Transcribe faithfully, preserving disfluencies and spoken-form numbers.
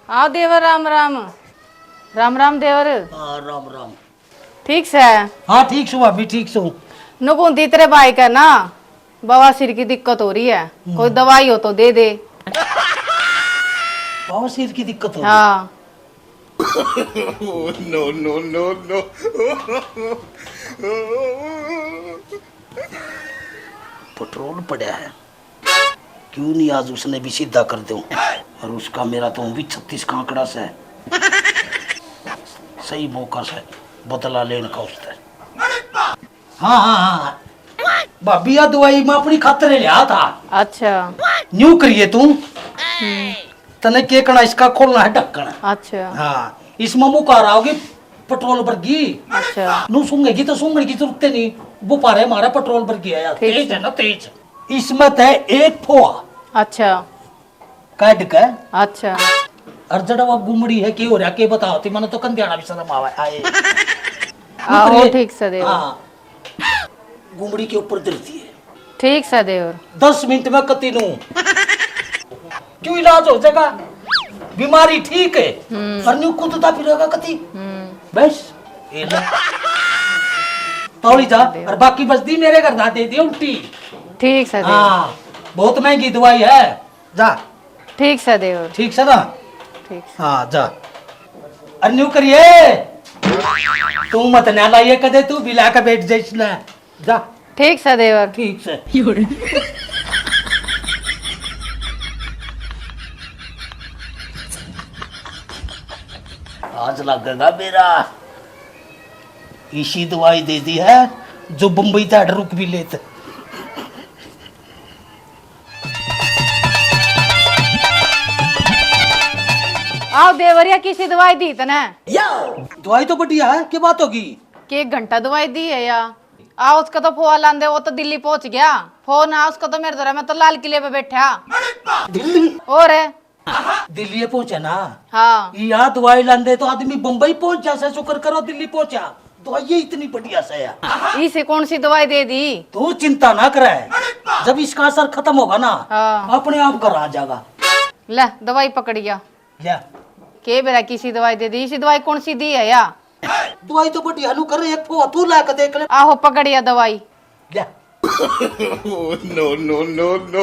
आओ देवर, राम राम। राम राम देवर। हाँ, राम राम। ठीक सै? हाँ, ठीक सू भाभी, ठीक सू। नुकुंदी तेरे भाई का ना बवासीर की दिक्कत हो रही है, हम्म। कोई दवाई हो तो दे दे। बवासीर की दिक्कत हो रही? हाँ। No, no, no, no। Petrol पड़ा है, क्यों नहीं आज उसने भी सीधा कर दूं। और उसका मेरा तो भी छत्तीस का आंकड़ा से, सही मौका से बदला लेने का उससे। हाँ, हाँ, हाँ। भाभी, या दवाई मैं अपनी खातर लिया था। अच्छा। न्यू करिए तू। हम्म। तने के कना, इसका खोलना है ढक्कन। अच्छा। हाँ, इसमें मुँह कर आओगी पेट्रोल बरगी। अच्छा। नू सूंघेगी तो सूंघने की जरूरत ही नहीं। बुपारे मारे पेट्रोल बरगी है यार, ठीक तेज है। है ना, तेज। इसमें तय एक फोआ। अच्छा। काट के। अच्छा। और जड़ा वो गुमड़ी है, के हो रहा, के बताओ, ती मने तो कंधियाना भी शर्म आवे, आए। आ, ओ, ठीक से देवर। हाँ। गुमड़ी के ऊपर धरती है। ठीक से देवर। दस मिनट में कती नू। क्यों इलाज हो जाएगा? बीमारी ठीक है। हम्म। और न्यू कूदता फिरेगा कती। हम्म। बस, ये ले। तौली जा, देवर। और बाकी बस दी मेरे घर ना दे दी उल्टी। ठीक से देवर। हाँ, बहुत महंगी दवाई है। जा। ठीक से देवर। ठीक से ना? ठीक से। हाँ, जा। और न्यू करिए। तू मत ना लाइए कदे, तू भी लाके बैठ जाइस ना। जा। ठीक से देवर। ठीक से। आज लगेगा मेरा। इसी दवाई दे दी है जो बम्बई तक रुक भी लेते। आओ देवरिया, किसी दवाई दी तने? दवाई तो बढ़िया है, क्या बात होगी? के एक घंटा दवाई दी है या? आ, उसका तो फोन लांदे, वो तो दिल्ली पहुंच गया। फोन आ, उसका तो मेरे तरह, मैं तो लाल किले पे बैठा। दिल्ली? और? दिल्ली पहुंचा ना? हाँ। या दवाई लांदे तो आदमी बम्बई पहुंच जा, से शुक्र करो दिल्ली पहुंचा। दवाई ये इतनी बढ़िया से है। इसे कौन सी दवाई दे दी? तू चिंता ना करे, जब इसका असर खत्म होगा ना, हाँ। अपने आप घर आ जाएगा। ले, दवाई पकड़ गया। ले। के बेरा किसी दवाई दे दी? इसी दवाई कौन सी दी है या? दवाई तो बढ़िया नू कर, एक फो तू ला के देख ले। आहो, पकड़ या दवाई। ले। No, no, no, no।